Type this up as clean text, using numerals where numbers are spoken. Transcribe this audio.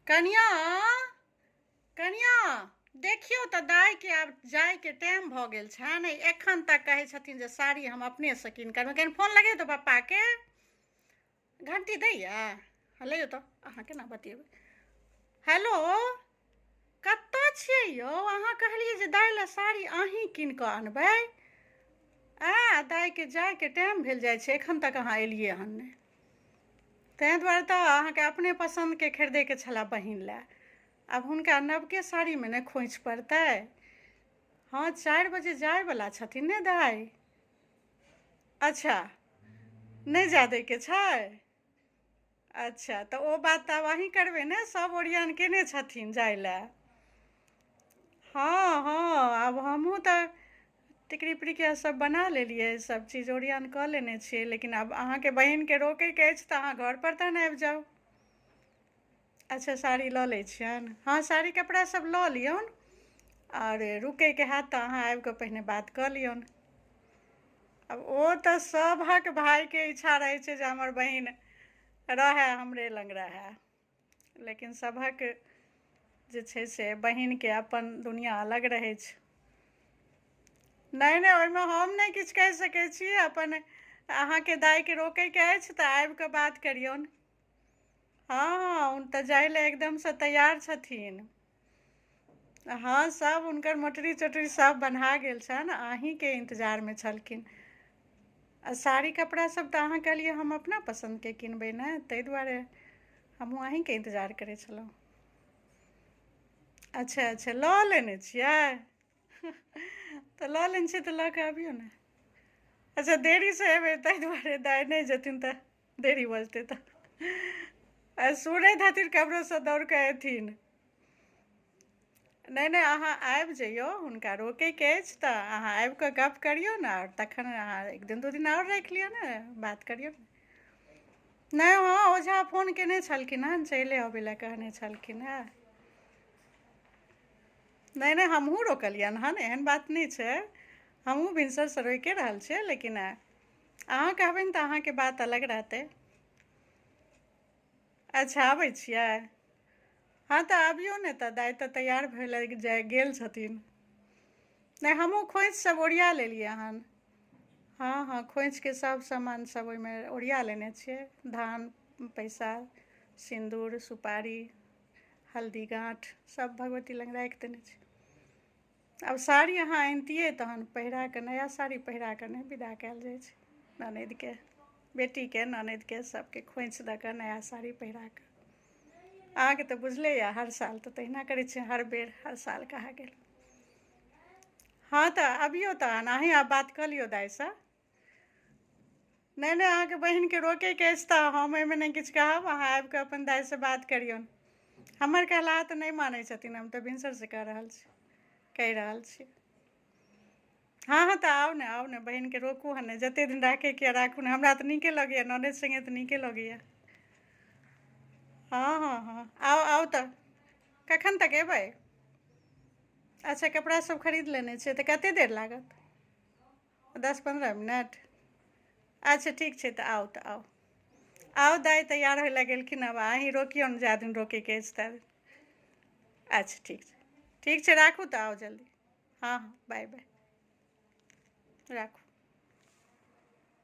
कनिया, कनिया, देखियौ तऽ दाइके आब जाइके टाइम भऽ गेल छनि। एखन तक कहै छथिन जे साड़ी हम अपनेसँ कीन कऽ अनबै। कनि फोन लगैयौ तऽ पप्पाके। घण्टी दैया? हँ, लैयौ तऽ। अहाँ केना बतियेबै? हेलो, कतऽ छियै यौ अहाँ? कहलियै जे दाइ लए साड़ी अहीँ कीन कऽ अनबै। आ दाइके जाइके टाइम भेल जाइ छै, एखन तक अहाँ एलियै हन नहि। ताहि दुआरे तऽ अहाँके अपने पसन्दके खरीदैके छलए बहिन लए। आब हुनका नवके साड़ीमे ने खोँइछ पड़तै। हँ, 4 बजे जायवला छथिन ने दाइ। अच्छा, नहि जाय दैके छै? अच्छा, तऽ ओ बात तऽ आब अहीँ करबै ने। सभ ओरियान केने छथिन जाय लए। हँ हँ, आब हमहूँ तऽ टिकरी पिरिकिया सब बना लेलियै, सब चीज ओरियान कऽ लेने छियै, लेकिन आब अहाँके बहिनके रोकैके अछि तऽ अहाँ घरपर तहन आबि जाउ। अच्छा, साड़ी लऽ लै छियनि। हँ, साड़ी कपड़ा सब लऽ लियौन। आओर रुकैके हैत तऽ अहाँ आबि कऽ पहिने बात कऽ लियौन। आब ओ तऽ सभक भायके इच्छा रहै छै जे हमर बहिन रहए, हमरे लग रहए, लेकिन सभक जे छै से बहिनके अपन दुनिआँ अलग रहै छै। नहि नहि, ओहिमे हम नहि किछु कहि सकै छी। अपन अहाँके दाइके रोकैके अछि तऽ आबि कऽ बात करियौन। हँ हँ, ओ तऽ जाय लए एकदमसँ तैयार छथिन। हँ, सब हुनकर मोटरी चोटरी सब बन्हा गेल छनि, अहीँके इन्तजारमे छलखिन। आ साड़ी कपड़ा सब तऽ अहाँ कहलियै हम अपना पसन्दके किनबै ने, ताहि दुआरे हमहूँ अहीँके इन्तजार करै छलहुँ। अच्छा अच्छा, लऽ लेने छियै? तऽ लऽ लेने छियै तऽ लऽ कऽ अबियौ ने। अच्छा, देरीसँ एबै ताहि दुआरे दाइ नहि जेथिन तऽ देरी भऽ जेतै। तऽ आ सुनैत हेथिन कमरोसँ दौड़ कऽ एथिन। नहि नहि, अहाँ आबि जइयौ। हुनका रोकैके अछि तऽ अहाँ आबि कऽ गप्प करियौ ने। आओर तखन अहाँ एक दिन 2 दिन आओर राखि लियौ ने, बात करियौ ने। नहि, हँ, ओझा फोन केने छलखिन हँ, चलि अबै लए कहने छलखिन हेँ। नहि नहि, हमहूँ रोकलियनि हन, एहन बात नहि छै। हमहूँ भिनसरसँ रोकिए रहल छियै, लेकिन अहाँ कहबनि तऽ अहाँके बात अलग रहतै। अच्छा, आबै छियै? हँ, तऽ आबियौ ने तऽ। दाइ तऽ तैयार भेल जाय गेल छथिन। नहि, हमहूँ खोँइछ सब ओरिया लेलियै हन। हँ हँ, खोँइछके सब सामान सब ओहिमे ओरिया लेने छियै। धान, पैसा, सिन्दूर, सुपारी, हल्दी, गाँठ सब भगवती लग राखि देने छी। आब साड़ी अहाँ अनितियै तहन पहिरा कऽ, नया साड़ी पहिरा कऽ नहि विदा कयल जाइ छै ननदिके, बेटीके, ननदिके, सबके खोँइछ दऽ कऽ, नया साड़ी पहिरा कऽ। अहाँके तऽ बुझले यऽ, हर साल तऽ तहिना करै छियै, हर बेर, हर साल कहा गेल। हँ, तऽ अबियौ तहन अहीं आब बात कऽ लियौ दाइसँ। नहि नहि, अहाँके बहिनके रोकैके अछि तऽ हम एहिमे नहि किछु कहब। अहाँ आबि कऽ अपन दाइसँ बात करियौन। हमर कहलाहा तऽ नहि मानै छथिन, हम तऽ भिनसरसँ कह रहल छी, कहि रहल छी। हँ हँ, तऽ आउ ने, आउ ने। बहिनके रोकू हन नहि। जतेक दिन राखैके यऽ राखू ने। हमरा तऽ नीके लगैए, ननदि सङ्गे तऽ नीके लगैए। हँ हँ हँ, आउ, आउ। तऽ कखन तक एबै? अच्छा, कपड़ा सब खरीद लेने छियै तऽ कतेक देर लागत? 10-15 मिनट? अच्छा, ठीक छै। तऽ आउ, तऽ आउ, आउ। दाइ तैयार होय लए गेलखिन। आब अहीँ रोकियौ ने जा दिन रोकैके अछि ता दिन। अच्छा, ठीक छै, ठीक छै, राखू तऽ। आउ जल्दी। हँ हँ, बाय बाय, राखू।